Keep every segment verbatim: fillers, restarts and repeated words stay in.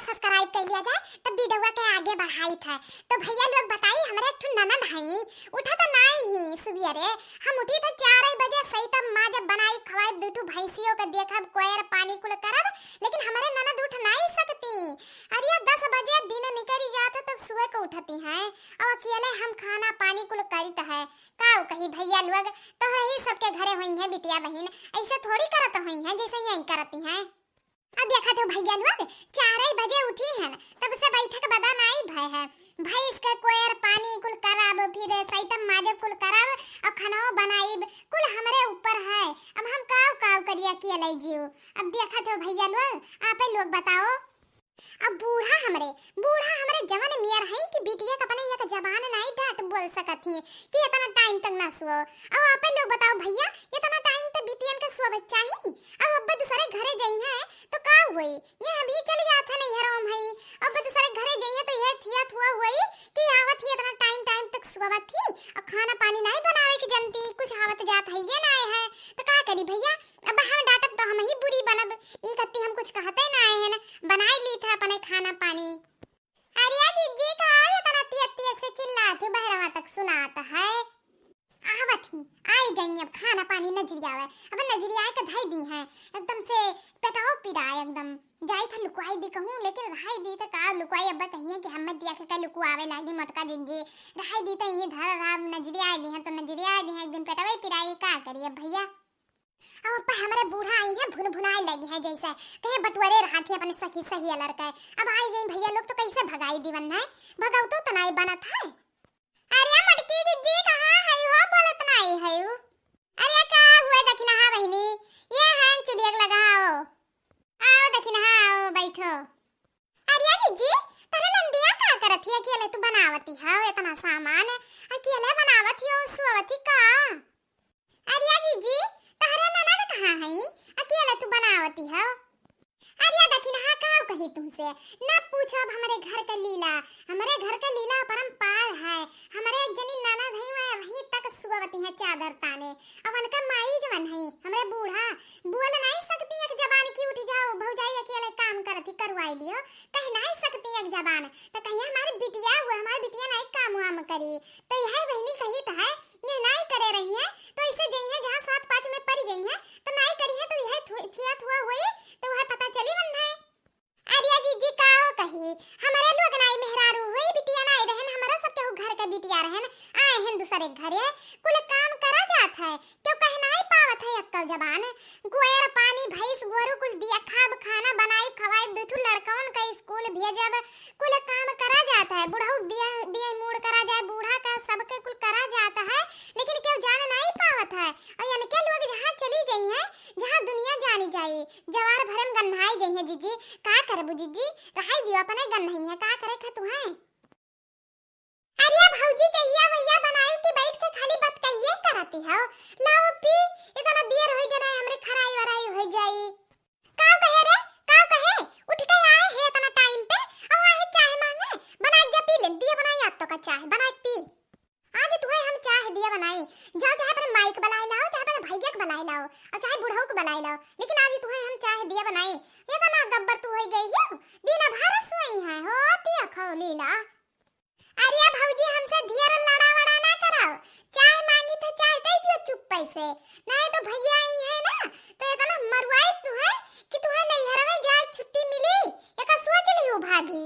subscribe कर लिया जाए, तब वीडियो के आगे बढ़ाई था। तो भैया लोग बताई, हमारे एक ठो ननद हई, उठा तो नाई ही सुबियरे, हम उठी तो चार बजे सही, तब माँ जब बनाई खवाई, दू ठो भैंसियों के देखब, कोयर पानी कुल करब, लेकिन हमारे ननद उठ नाई सकती। अरे दस बजे दिन निकल जात है, तब सुबह को उठती हैं, और अकेले हम खाना पानी कुल करित है। का कही भैया लोग, तोहरे ही सबके घरे होई हैं बिटिया बहिन, ऐसे थोड़ी करत होई हैं जैसे यहीं करती हैं। अब देखा तो भैया लोग, चार बजे उठी हैं, तब से बैठक बदा नाई भय है। भैंस के कोयर पानी कुल कराब, फिर सैतम माजब कुल कराब, और खाना बनाइब, कुल हमरे ऊपर है। अब हम काव काव करिया अकेले जीव। अब देखा तो भैया लोग, आपे लोग बताओ। अब बूढ़ा हमरे, बूढ़ा हमरे जवन मियर हैं कि बिटिया के अपने एक जबान नाई डांट बोल सकत ही कि इतना टाइम तक ना सुओ। अब आपे लोग बताओ भैया, इतना टाइम तक बिटियन के सोवे चाही? अब अब्बे दूसरे घरे जइहें तो का होई? ये हम भी चली जात है नैहरवा में हई, अब्बे दूसरे घरे जइहें तो यह थिया थुआ होई कि आवत ही इतना टाइम टाइम तक सोवत ही, और खाना पानी नाई बनावे के जनती, कुछ आवत जात है ये नाई है, तो का करी भैया? अब हम डांटब तो हम ही बुरी बनब, ई कत्ती हम कुछ कहते ना आए हैं ना, बनाई ली था अपने खाना पानी। अरे जिज्जी का इतना तेज तेज से चिल्लात हूँ, बहरवा तक सुनात है। आवत ही, आई गई अब खाना पानी नजरियावे, अब नजरिया के धई दी है, एकदम से पेटहो पिराए एकदम। जाई था लुकवाई दी कहूँ, लेकिन रहाई दी तो का लुकवाई, अब कहिए कि हमें दिया के का लुकवावे लागी मोटका जिज्जी, रहाई दी तो यही धर रहा, नजरिया दी है तो नजरिया दी है, एक दिन पेटवे पिराई, का करिए भैया। अब अब्बा हमरे बूढ़ा आई है, भुन भुनाए लगी है जैसे कहे बटुअरे रहा थी अपने सखी सहेलर के। अब आई गई भैया लोग तो कैसे भगाई दीवन है, भगौतो तो नाई बनत है। अरे मोटकी जिज्जी कहाँ है हो, बोलत नाई है? अरे का हुआ दखिनहा बहिनी, ये है चुलिया के लगा आओ, आओ दखिनहा आओ बैठो। अरे जिज्जी, तहरे नंदिया का करत ही अकेले तू बनावती है इतना सामान, अकेले बनावत ही हो, सोवत ही का? अरे जीजी, तहरे ननद कहाँ हई? अकेले तू बनावती हो? अरे दखिनहा का कही तुमसे, ना पूछो अब हमरे घर का लीला। हमरे घर का लीला अपरंपार है। हमरे एक जनी ननद हई, वह वहीं तक सुअवती है चादर ताने। अब उनका माई जवन हई, हमरे बूढ़ा, बोल नहीं सकती एक जबान की, उठ जाओ भौजाई अकेले काम करत ही, करवाई लियो, कह नहीं सकती एक जबान। तो कहिए हमारे बिटिया हुआ, हमारे बिटिया नहीं काम वाम करी। तो यह बहनी कही तो है, ये नाई करे रही है, तो ऐसे जइहे जहाँ सात पाँच में पड़ जइहे, तो नाई करिहे तो यह थु-, थिया थुआ होई, तो वह पता चली मन है। अरे जीजी का हो कही, हमारे लोग नाई मेहरारू होई, बिटिया नाई रहन, हमारा सब केहू घर के बिटिया रहन, आए हैं दूसरे घरे, कुल काम करा जात है, क्यों कह नाई पावत है अक्कल जबान। गोयर पानी भैंस गोरू कुल दिया, खाब खाना बनाई खवाई, दू ठू लड़कवन का स्कूल भेजब, कुल काम करा जात है, बुढ़ऊ दिया, दिया मूड़ करा जाए, बूढ़ा का सबके कुल करा जात है, लेकिन केहू जान नाई पावत है। और इनके लोग जहाँ चली जइहे, जहाँ दुनिया जानी जाई, जवार भरे में गन्हाई जइहे। जीजी, का करबू जीजी, रहाई दियो, अपने गन्हई है, का करे खा तू है? अरे भौजी, जहिया भैया बनायु कि बैठ के खाली बात कहिए करती हो। लाओ पी, इतना देर होई गया ना, हमरे खराई वराई हो जाई। काव कहे रे, काव कहे? उठ के आए है इतना टाइम पे, और आए चाय मांगे, बना के पी ले, दिया बनाई आज तो का चाय, बना के पी। आज तुहे हम चाय दिया बनाई, जाओ चाहे अपने माई के बुलाए लाओ, चाहे अपने भैया के बुलाए लाओ, और चाहे बुढ़ऊ के बुलाए लाओ, लेकिन आज तुहे हम चाय दिया बनाई। इतना गब्बर तू हो गई हो, दिन भर सोई है, होती है खौली ला। अरे भौजी, हमसे ढेर लड़ा वड़ा ना कराओ। चाय मांगी तो चाय दे दियो चुप्पे से, नहीं तो भैया आई है ना, तो इतना मरुआई तू है कि तू है नैहर में जाए छुट्टी मिली, एका सोच लियो भाभी।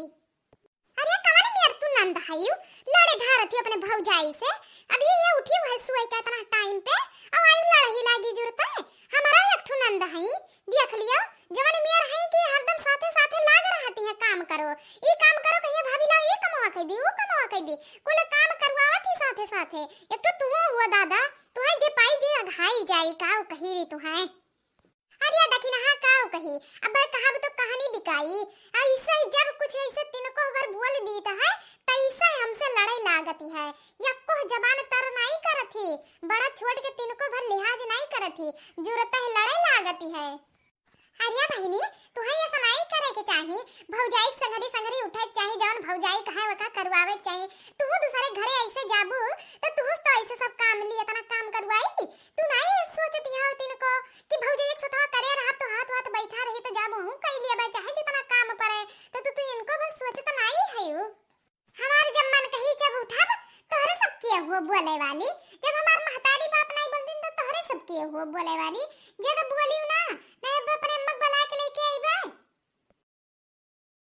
अरे कवन मेर तू नंद हयू, लड़े धारत ही अपने भौजाई से। अभी ये उठी हुए सुई का इतना टाइम पे, और आई लड़ही लागी जुरता है। हमारा एक ठो नंद हई, देख लियो, जवन मेर है कि हरदम साथे साथे लाग रहती है, काम करो, ई काम करो, कहिए भाभी लाओ, ई कमवा कह दी, ऊ कमवा कह दी, कुल काम करवावत ही साथे साथे। एक तो तुहो हुआ दादा, तुहे जे पाई जे अघाई जाई, का कही रे तुहे। अरे दखिनहा का कही, अब कहब तो कहानी बिकाई। ऐसे ही जब कुछ ऐसे तिनको भर बोल दीत है, तैसे हमसे लड़े लागत है। यक्को जबान तर नाई करत ही, बड़ा छोट के तिनको भर लिहाज नाई करत ही, जुरत है लड़े लागत है। अरे बहिनी, तुहे ऐसा नाई करे के चाही। भौजाई के संगरी संगरी उठे के चाही, जौन भौजाई कहे वका करवावे के चाही। तू दूसरे घरे ऐसे जाबू तो तू तो ऐसे सब काम ली, इतना काम करवाई। तू नाई सोचती हो तिनको कि भौजाई एक सथवा करे रहा तो हाथ हाथ बैठा रही तो जाबू हूँ कह लिया बा, चाहे जितना काम पड़े तो तू, तू बोले वाली, जब हमार महतारी बाप नहीं बोलतीन तो तोहरे सब के हो बोले वाली। ज्यादा बोल